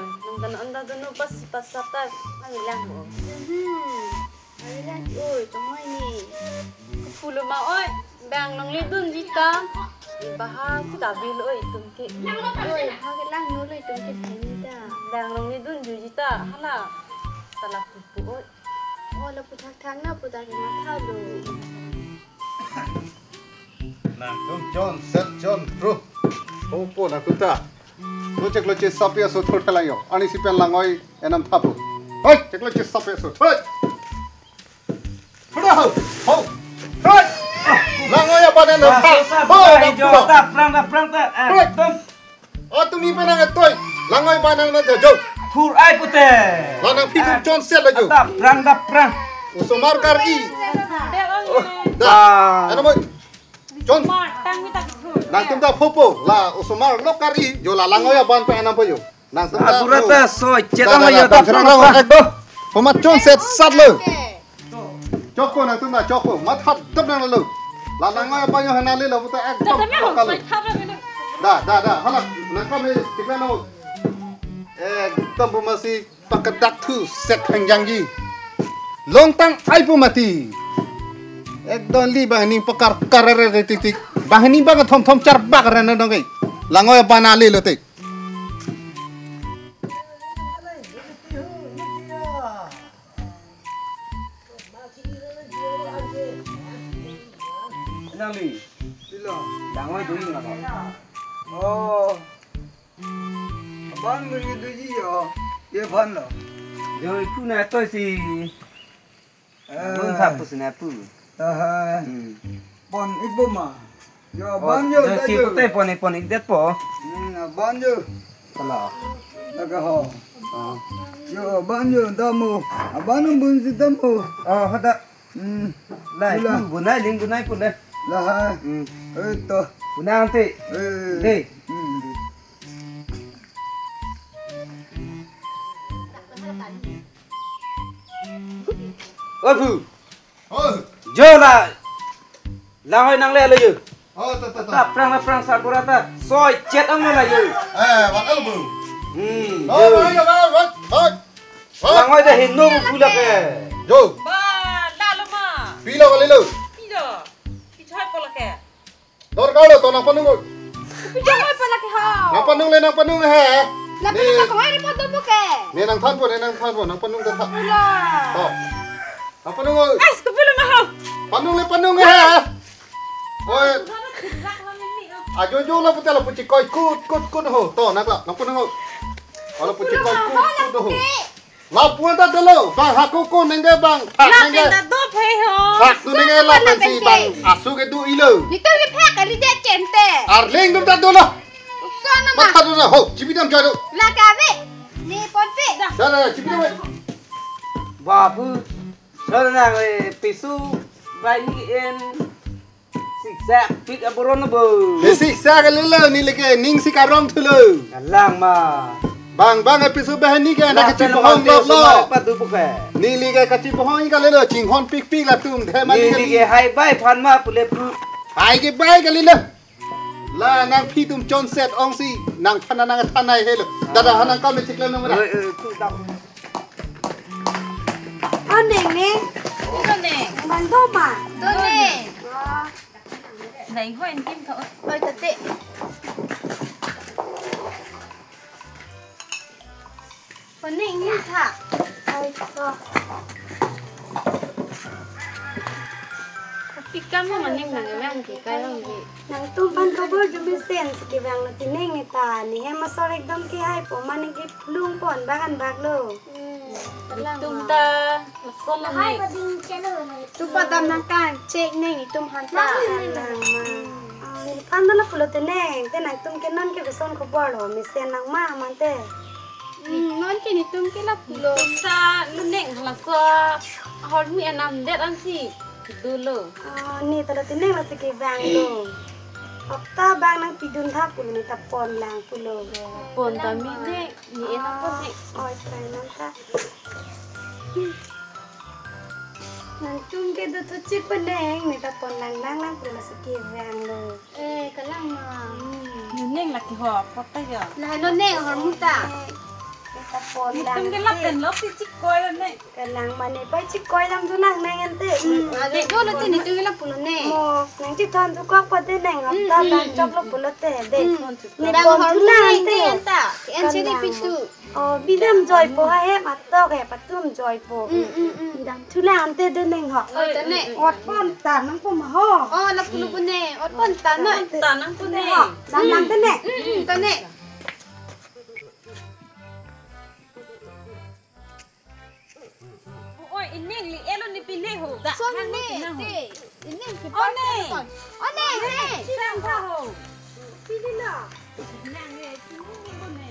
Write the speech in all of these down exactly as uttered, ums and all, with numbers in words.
Nang kan anda dunu pas pas sata nang lang mo. Hmm. Ari lang oi, tong oi ni. Pulo ma oi, bang nang le dunji ta. Ibaha si kabil oi tum ke. Oi, ha ke lang no le tum ke theni ta. Bang nang le dunji ta. Hala. Tala pupu oi. Oh, la puthak thak na puthak ke matha lo. Nangtum John, Saint John, bro. Opo nangtum ta. Lo chek lo chek sapi aso thur thalang yo. Ani si pen langoi enam thapo. Hoi, chek lo chek sapi aso. Hoi. Hoi. Hoi. Hoi. Langoi aban enam tha. Hoi, nangtum. Prang ta, prang ta, prang ta. Hoi. Ekdom. Oh, tumi penang etoi. Langoi banang na jo. Thur ai pute. Lanang phi tum John Saint lo jo. Ata prang ta prang. Osomar kar-i. Da. Ba. Ano mo. John. Nangtum ta phopo. La osomar lo kar-i. Jo la langoi aban pa anam po jo. Nangtum ta. Agura ta so chet ang yo ta prang ta prang. Ekdom. Poma John Saint sat lo. Chokpo nangtum ta chokpo. Matha dap nang lo. La langoi aban yo hana le lo puta ekdom. Da, da, da. Hala nangkam he tikla no. Ekdom poma si pakadak thu set hangjangji. Longtang ai pu mati. Ekdom li banghini pakar karare tik tik. Banghini bang thom thom char bak rana dong ke. Langoi aban ale lo te. Nangli. Ilo. Langoi dui nang. Oh. Abang beri dui yo. Ye ban lo. Yo iku na to si. Eh. Dun tha pu sina pu. Aha. Hmm. Pon ik bo ma. Yo, oh, ban yo, yo, da ti yo. Pute pon ik pon ik det po. Hmm, ban yo. Kala. Laga ho. Ah. Yo, ban yo, damo. Abang bun si damo. Oh, hada. Hmm. Lai, ila. Pu bunai, ling bunai pu le. Lahai. Hmm. Eh, to. Bunai ante. Eh. Dei. Hmm. Oi, pu. Oh. Jo la. Langoi nang le lo yo. Oh, ta, ta, ta. Ta prang ta prang sagura ta. Soi chet ang lo la yo. Eh, wat al bu. Hmm. Oh, jo. Wat, wat, wat. Wat. Langoi de hinung pula ke. Jo. Ba, la lo ma. Pila wali lo. Pila. Kichai pola ke. Dorkar lo to nang panung. Pijak oi pala ke ho. Nang panung le nang panung he. Nang panung ne. Nang kawai ni padu buke. Ne nang than po, ne nang than po, nang panung ta tha. Ula. To. Nang panung oi. As ke pula ma ho. Panung le panung he. Oi. Ajo jo la puta la puchi koi kut kut kut ho. To nang la nang panung oi. Ala puchi koi kut kut ho. Lapu ta dolo, bang hako ko nengge bang, phak nengge. Lapen ta do phei ho. Phak tu nengge lapen si bang, asu ke du ilo. Nito ke phak kali det kente. Arleng dum ta dolo. Sana ma. Matha dolo ho, chibi dam jado. La kave. Ni ponpe. Da, da, da, chibi dam. Bapu, sana nang, eh, pisu, bai ni en. Siksak pik aboron bo. He siksak lelo ni leke ning si karong thulo. Kalang ma. Bang bang episode bahani ke na kachi bohong lo. Padu buke. Ni leke kachi bohong ka lelo chinghon pik pik latum the mani. Ni leke hai bai phan ma pule pu. Hai ke bai ka lelo. La nang phi tum chonset ong si nang phana nang thanai helo. Dada hanang kam chikla nang mara. Eh, eh, tu dam. Oh, Neng, Neng. Ito, Neng. Nang do ma? Do, Neng. Oh. Neng, ho, engkim tho. Oi, tate. Ko Neng, ni tha. Oi, ko. Pika mo maning nang emang ke kai ong ke. Nangtum aphan khobor jumesen si kevang lo ti Neng ne ta, ne hem asor ekdom kehai po, mane kelung pon bak an bak lo. Hmm, kalang tum ma. Ta, lason lo Neng. Tu padam nang kan, chek Neng itum han ta. Kalang ma. Ah, nephan dolo pulo te Neng, te nangtum ke non ke koson khobor lo, mesen nang ma mante. Hmm, non ke netum ke lapulo. Netum ta ne Neng halaso ahormu enam det ansi dolo. Oh, ne ta lo ti Neng lasi kevang lo. Hapta bang nangpidun tha pulo ne ta pon lang pulo. Pon ta mi Neng, ne enam pon Neng. Oh, oi, try nang ta. Nangtum ke do thuchik pa Neng, ne ta pon lang lang lang pulo lasi kevang lo. Eh, kalang ma. Hmm. Ne Neng laki ho, apot ta ya. La lo Neng ahormu ta. Pon lang. Netum ke lap te. Pen lo si chikoi lo ne. Kalang mane pai chikoi lang tu lang neng ante. Hmm. Ade do lo te netum ke lap pulo ne. Mo, nang chithon tu kok pa te neng. Hmm, apta hmm, lang chok lo pulo te de. Hmm. Ne dam pon hor tu lang ne ante. Anta. Ke an cheri kalang pitu. Oh, bidam joipo ha he matok he patum joipo. Hmm, hmm, hmm. Dam tu lang ante de neng ho. Oh, ta ne. Ot pon ta nangpo ma ho. Oh, lap pulo pu ne. Ot pon ta ne. Ot pon ta nangpo ne. Ho, dam lang te ne. Hmm, hmm, ta ne. Oi, ining li elo ni pine ho. Da, son hang ne, pine ho. Te, ining ki. Oh, ne. Oh, ne, ne. Sang tha ho. Pine na. Nang ne, pine ne bo ne.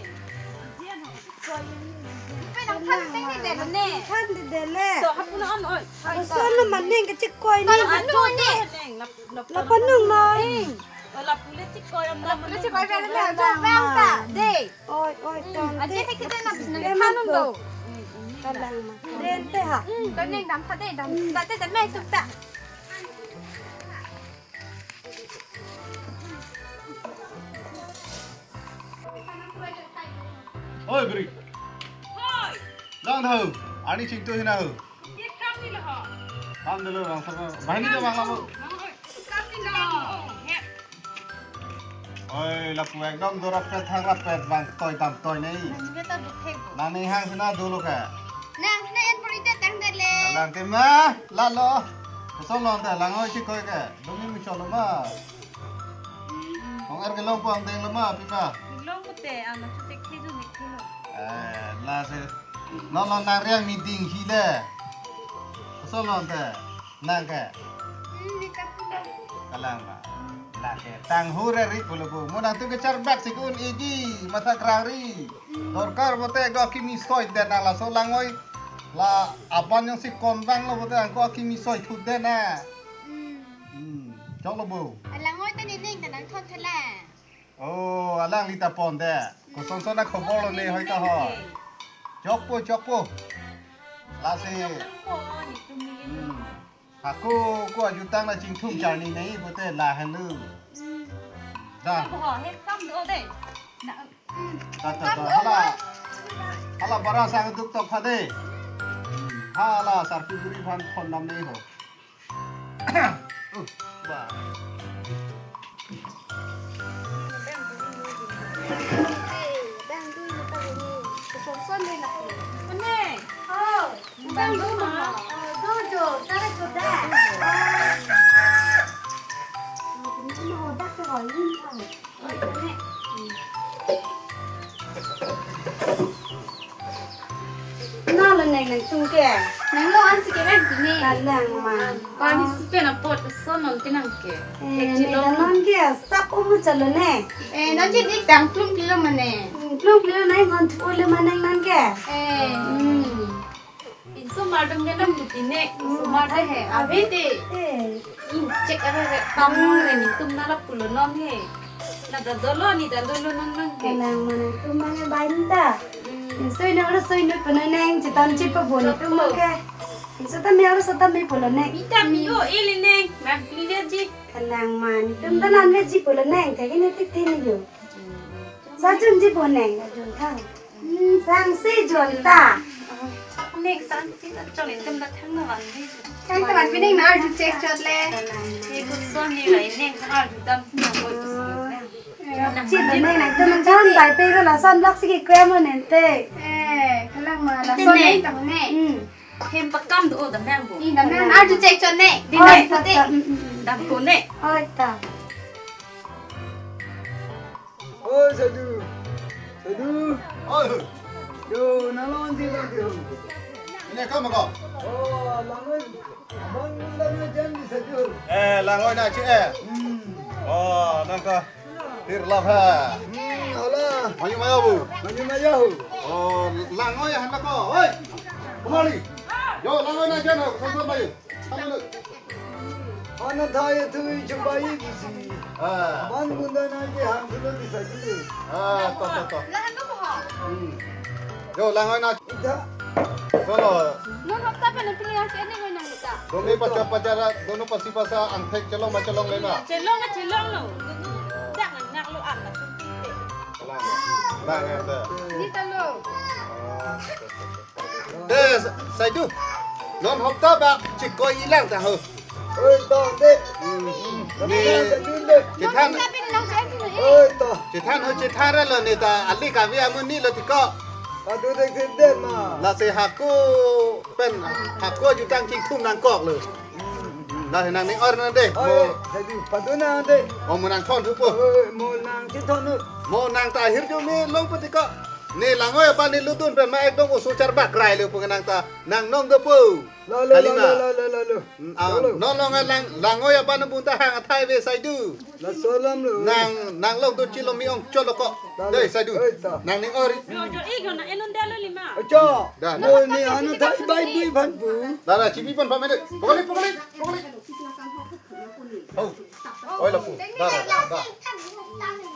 Jian ho, koi yang ne. Pe nang than te ne de ne. Than te de le. To, hapun on, oi. Oi, to. Son lo maning kachikoi ne. To, hapun on ne. Nang, lap, lap, lap panung na. Eh. Oh, lap pule chikoi am. Lap pule chikoi am, lap pule chikoi am, lap pule chikoi am, lap pule chikoi am. De. Oi, oi, hmm, tante. Aje hai kita na bisna ke thanun do. Kalang ma. Dente ha. Hmm, kaning dam tha de, dam. Hmm. Tha de, dam mai tuk ta. Oi, Bri. Hoi. Lang tha. Ani chingtu hina ho. Ye kam ni lo ho. Kam dolo bang sama. Bahini ke bang labo. Kam ni lo. He. Oi, lapu ekdom dorap pet thang rap pet bang toi tam toi nei. Nang ni ta bukhe bo. Nang ni hang sina dolo ke. Nang sina en pori te tang de le. Lang te ma, lalo. Kosong long te lang oi chikoi ke. Dong ni mi cholo ma. Kong er kelong puang deng lo ma, pi ma. Long ko te, ano chu te khe ju ni khe lo. Eh, la se. No, no, nang riang mi ding hi le. Kosong long te. Nang ke? Hmm, ni ta pulo. Kalang ma. Nang ke. Tang hure ri pulo bu. Mo nang tu ke charbak si kun igi. Matha krang ri. Hmm. Dorkar mo te go kimi soi de na laso lang oi. La aban yang si kon bang lo bo te ang ko kimi soi thu de na. Hmm. Hmm. Chok lo bu. Alang oi ta ni ning ta nang thot thela. Oh, alangli ta pon de. Kosonson akhobor lo ne hoi ta ho. Chokpo, chokpo. Lasi. Hmm. Ako ko ajutang na chingthum charni nei bote la helu. Da. Ta, ta, ta. Hala. Hala bara sang duk tok phade. Hala sarpi guri phan phon nam nei ho. Uh, ba. Bang dun mo ta ni. Kosonson ni na. Ane. Oh, bang dun mo. Oh, do jo, sare ko da. Oh. Ini mo da ko ni. Nalo neng nangtum ke. Nang lo an si ke bang pine. Kalang ma. Pani si pen apot son non ke nang ke. Eh, ek ne chilong. Da non ke sap umu chalo ne. Eh, non ke dik dang plum kilo mane. Hmm, plum kilo nai ngon thu le mane nang ke. Eh. Hmm. Insomar dum ke dum tu pine, insomar de he, ave de. Eh. Inchek ave ve, pam re netum na lapu lo non he. Na da dolo ni da dolo non non ke. Kalang ma nangtum ma ke bain ta. Hmm. Insoi no ro soi no pano neng, chetan chit pa bon netum ma ke. Inso ta me ro so ta me pulo neng. Vitamin o ele neng, nang pli veji. Kalang ma netum ta non veji pulo neng, thek ne tik tin yo. Sa jun ji bo neng, jun thang. Hmm, sang si jun ta. Nek sang si ta chole tum ta thang na van ni. Thang ta van ni neng na arju chek chot le. Ye kosonson ni lai neng arju dam na ko. Chin neng nang tum jan bai pe ko lason lak si ki krem nente. Eh, kalang ma lason neng tang ne. Hmm. Hem pakam do dam nang bo. Ni dam nang arju chek chot ne. Di nai pate. Dam ko ne. Oi ta. Oi, Sadu. Sadu. Oi. Yo, nang lo-an si bang di ho. Ini kam ko? Oh, lang oi. Bang lang oi jam di Sadu. Eh, lang oi na che eh. Hmm. Oh, nang ka. Tir lap ha. Hmm, hala. Manyu maya bu. Manyu maya ho. Oh, lang oi han ko. Oi. Kumali. Yo, lang oi na jan ho. Sampai bayu. Ano thaya thui chupai bisi. Ah. Ban bunda na ke hang sulo di saji. Ah, to, to, to. Lahan ko ha. Hmm. Yo, lang oi na. Ita. Solo. Non hapta pen pili yang si ani ko nang ita. Domi pacha pacha ra, dono pasi pasa angthek chelong ma chelong le na. Chelong ma chelong lo. Dak nang nak lo an na sunti te. Lang. Lang oi na. Ni ta lo. De, Saidu. Non hopta ba chikoi ilang ta ho. Oi, to, de. Ne, Saidu, de. Chethan, Oi, to. Chethan ho, chethan ra lo ne ta, ali kami amun ni lo tiko. Padu de, de, de, ma. Lasi hako pen, hako jutang chingthum nangkok lo. Dah nangning-or nang de. Oi, Mo, Saidu, padu nang de. Oh, mo nangthon thupo. Oi, mo nangchethon nu. Mo nang ta ahirjume long pu tiko. Ne langoi apa ne lutdun pen ma ekdom oso charbak rai lo pu nang ta. Nang nong dopo. Lo, lo, lo, Kalima. Lo, lo, lo, lo, lo. Mm, ah, Lo, lo. Non long lang, langoi apa ne bunta hang athai ave Saidu. Laso alam lo. Nang, nang longdun chilo mi ong cholo ko. Lo, lo. Dei Saidu. Oi, ta. Nangning-or. Jo, jo, ik na enun delo lima. Ocho. Dah, Mo dah. Ni anu thai bai bui phan pu. Dah, dah, chibi pon pamede. Pokoli, pokoli, pokoli. Oh. Oi, lapu. Dah, dah, dah, dah.